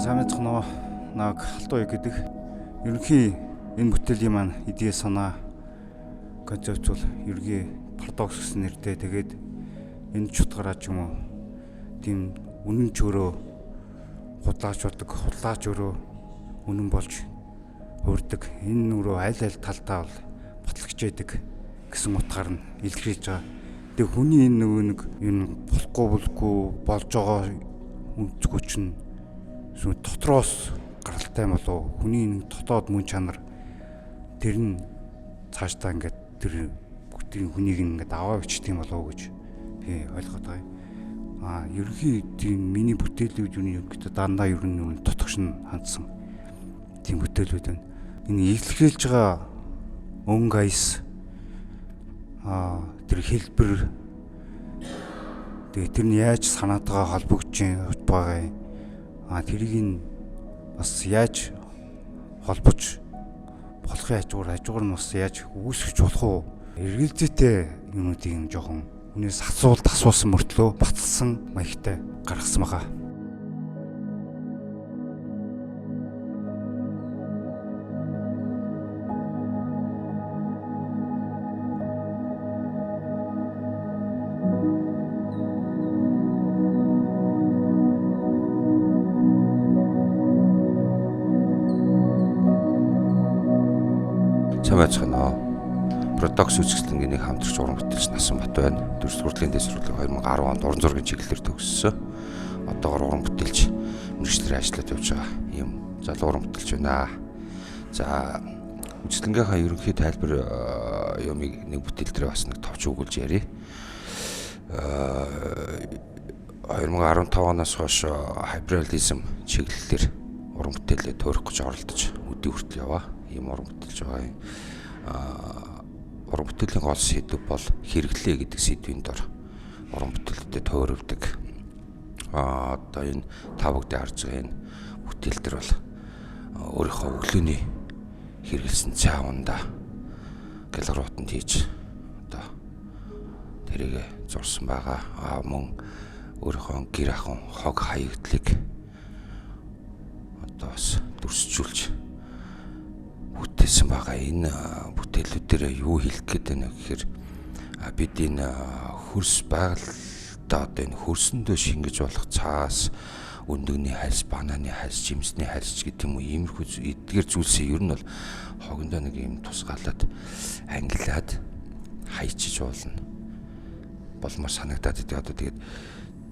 Сайн мэцхан уу. Наг Алтан уяг гэдэг. Ерөнхий энэ бүтээлийн маань идея санаа концепц бол ерөнхий парадокс гэсэн нэртэй. Тэгээд энэ чутгараа ч юм уу тийм үнэн ч өөрөө худлаач болдог, худлаач өөрөө үнэн болж хувирдаг. Энэ өөрөө аль аль талдаа бол батлагч байдаг гэсэн утгаар нь илэрхийлж байгаа. Тэгээ хүний энэ нөгөө нэг энэ болохгүй болохгүй болж байгаа үнцгүү чинь дотроос гаралтай юм болов уу? Хүний нэг дотоод мөн чанар тэр нь цаашдаа ингээд тэр бүгдийн хүнийг ингээд аваа бичдэг юм болов уу гэж би ойлгоод байгаа юм. Аа ерөнхий тийм миний бүтээлүүд юуны ерөнхийдөө дандаа ер нь тотгош нь хандсан тийм бүтээлүүд байна. Энэ илэрхийлж байгаа өнгө аяс тэр хэлбэр тэгээ тэр нь яаж санаатайгаа холбогдож байгаа юм. Тэрийг нь бас яаж холбож болохын хажуугаар нь бас яаж үүсгэж болох уу? Эргэлзээтэй юмнуудыг юм жоохон хүнээс асуулт асуусан мөртлөө баталсан маягтай гаргасан байгаа. Сайн байцгаана уу. Парадокс үзэсгэлэнгийн нэг хамтрагч уран бүтээлч Насанбат байна. Дүрс хурлын дэс сургуулийн 2010 онд уран зургийн чиглэлээр төгссөн. Одоогор уран бүтээлч мэргэжлээр ажиллаад явж байгаа юм залуу уран бүтээлч байна. За үзэсгэлэнгийнхаа ерөнхий тайлбар юмыг нэг бүтээл дээр бас нэг товч өгүүлж ярья. 2015 оноос хойш хайбрализм чиглэлээр уран бүтээлээ төөрөх гэж оролдож өдий хүртэл яваа. Ийм уран бүтээлч байгаа юм. Уран бүтээлийн гол сэдэв бол хэрэглээ гэдэг сэдвийн дор уран бүтээлүүдэд төөрөвдөг. Одоо энэ та бүгдээ харж байгаа энэ бүтээл төр бол өөрийнхөө өглөөний хэрэглэсэн цай ундаа гэлрутанд хийж одоо тэрийг зурсан байгаа. Мөн өөрийнхөө гэр ахуйн хог хаягдлыг одоо бас дүрсжүүлж бүтээсэн байгаа. Энэ бүтээлүүдээр юу хэлэх гээд байна гэхээр бид энэ хөрс байгальдаа одоо энэ хөрсөндөө шингэж болох цаас, өндөгний хальс, бананы хальс, жимсний хальс гэдэг юм уу иймэрхүү эдгээр зүйлсээ ер нь бол хогондоо нэг юм тусгаалаад ангилаад хайчиж уулна болмоор санагдаад идэв. Одоо тэгээд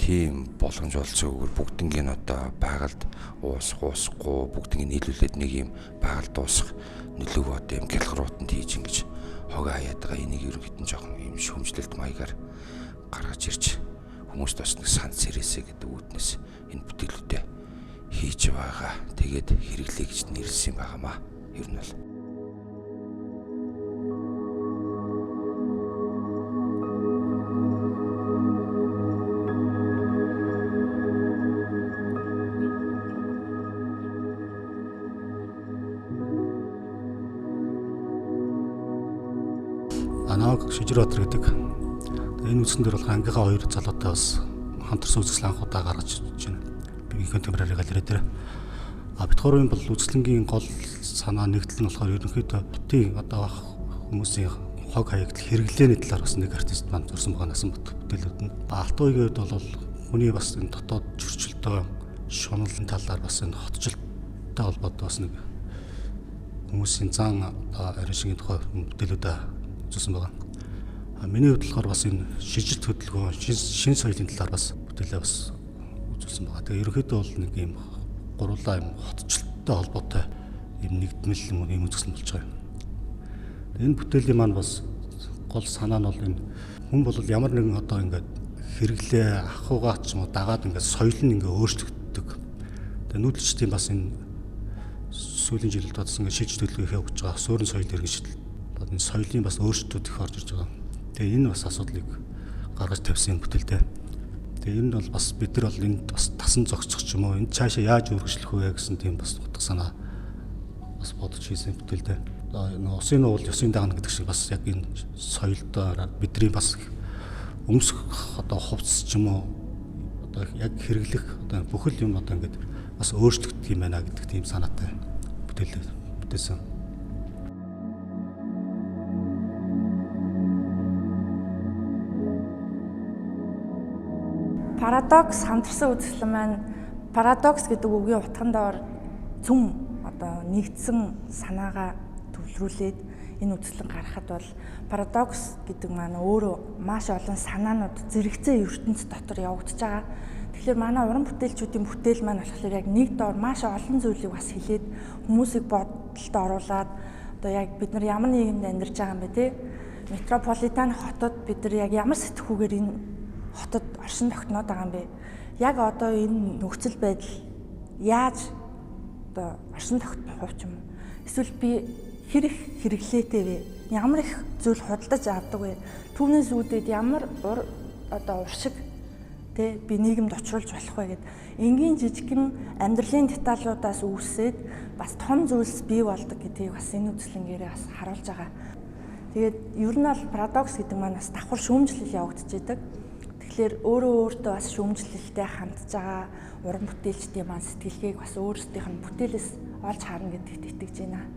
тийм боломж олцоогүйгээр бүгднгийн одоо байгальд уусах уусахгүй бүгднийг нийлүүлээд нэг юм байгальд дуусах нөлөөгөө одоо юм гялгрууданд хийж ингэж хогоо хаяад байгаа. Энийг ерөнхийд нь жоохон юм шүүмжлэлт маягаар гаргаж ирж хүмүүст бас нэг санал сэрээсэ гэдэг үүднээс энэ бүтээлүүдээ хийж байгаа. Тэгээд хэрэглээ гэж нэрлсэн юм байгаамаа. Ер нь бол Намайг Шижир Баатар гэдэг. Энэ үзэсгэлэн дээр болох ангийнхаа хоёр залуутай бас хамтарсан үзэсгэлэн анх удаа гаргаж ирж байна. Би Contemporary галерей дээр. Бид хоёрын бол үзэсгэлэнгийн гол санаа нэгдэл нь болохоор ерөнхийдөө хотын одоо хүмүүсийн хог хаягдал хэрэглээний талаар бас нэг артист маань зурсан байгаа Насанбат бүтээлүүд нь. Алтан уягийн хувьд бол хүний бас энэ дотоод чөрчлөлтөө шунал талаар бас энэ хотчлолтой холбоотой бас нэг хүмүүсийн зан ариун шингийн тухай бүтээлүүдээ үзүүлсэн байгаа. Миний хувьд болохоор бас энэ шижилт хөдөлгөөн, шин соёлын талаар бас бүтээлээ бас үзүүлсэн байгаа. Тэгээ ерөнхийдөө бол нэг юм гурлаа юм хотчлолтой холбоотой юм нэгдмэл юм ийм үзэсгэлэн болж байгаа юм. Энэ бүтээлийн маань бас гол санаа нь бол энэ хүн бол ямар нэгэн одоо ингээд хэрэглээ ахуйгаа ч юм уу дагаад ингээд соёл нь ингээд өөрчлөгддөг. Тэгээ нүүдэлчдийн бас энэ сүүлийн жилүүд бас ингээд шилж төлөвлөгөө их явж байгаа. Суурин соёл хэрэгжил. Энэ соёлын бас өөрчлөлтүүд их орж ирж байгаа. Тэгээ энэ бас асуудлыг гаргаж тавьсан бүтээлтэй. Тэгээ энэ бол бас бид нар бол энд бас тасан зогсох ч юм уу, энд цаашаа яаж үргэлжлэх вэ гэсэн тийм бас утга санаа бас бодож хийсэн бүтээлтэй. Усын нуул ёсын дагна гэдэг шиг бас яг энэ соёлдоо бидний бас өмсөх одоо хувцас ч юм уу одоо яг хэрэглэх одоо бүхэл юм одоо ингээд бас өөрчлөгддөг юм байна гэдэг тийм санаатай бүтээл бүтээсэн. Парадокс хамтарсан үзэсгэлэн маань парадокс гэдэг үгийн утган доор цөм одоо нэгдсэн санаагаа төвлөрүүлээд энэ үзэсгэлэн гаргахад бол парадокс гэдэг маань өөрөө маш олон санаанууд зэрэгцээ ертөнц дотор явагдаж байгаа. Тэгэхээр манай уран бүтээлчүүдийн бүтээл маань болохоор яг нэг доор маш олон зүйлийг бас хэлээд хүмүүсийг бодолд оруулаад одоо яг бид нар ямар нийгэмд амьдарч байгаа юм бэ те? Метрополитен хотод бид нар яг ямар сэтгхүүгээр энэ хотод оршин тогтноод байгаа юм бэ? Яг одоо энэ нөхцөл байдал яаж одоо оршин тогтнох вэ ч юм уу? Эсвэл би хэр их хэрэглээтэй вэ? Ямар их зүйл худалдаж авдаг вэ? Түүнээс үүдээд ямар одоо уршиг тэ би нийгэмд очруулж болох вэ гэд энгийн жижигхэн амьдралын деталлуудаас үүсээд бас том зүйлс бий болдог гэдгийг бас энэ үзэсгэлэнгээрээ бас харуулж байгаа. Тэгээд ер нь бол парадокс гэдэг маань бас давхар шүүмжлэл явагдчихэдэг. Тэгэхээр өөрөө өөртөө бас шүүмжлэлтэй хандж байгаа уран бүтээлчдийн маань сэтгэлгээг бас өөрсдийнх нь бүтээлээс олж харна гэдэгт итгэж байна.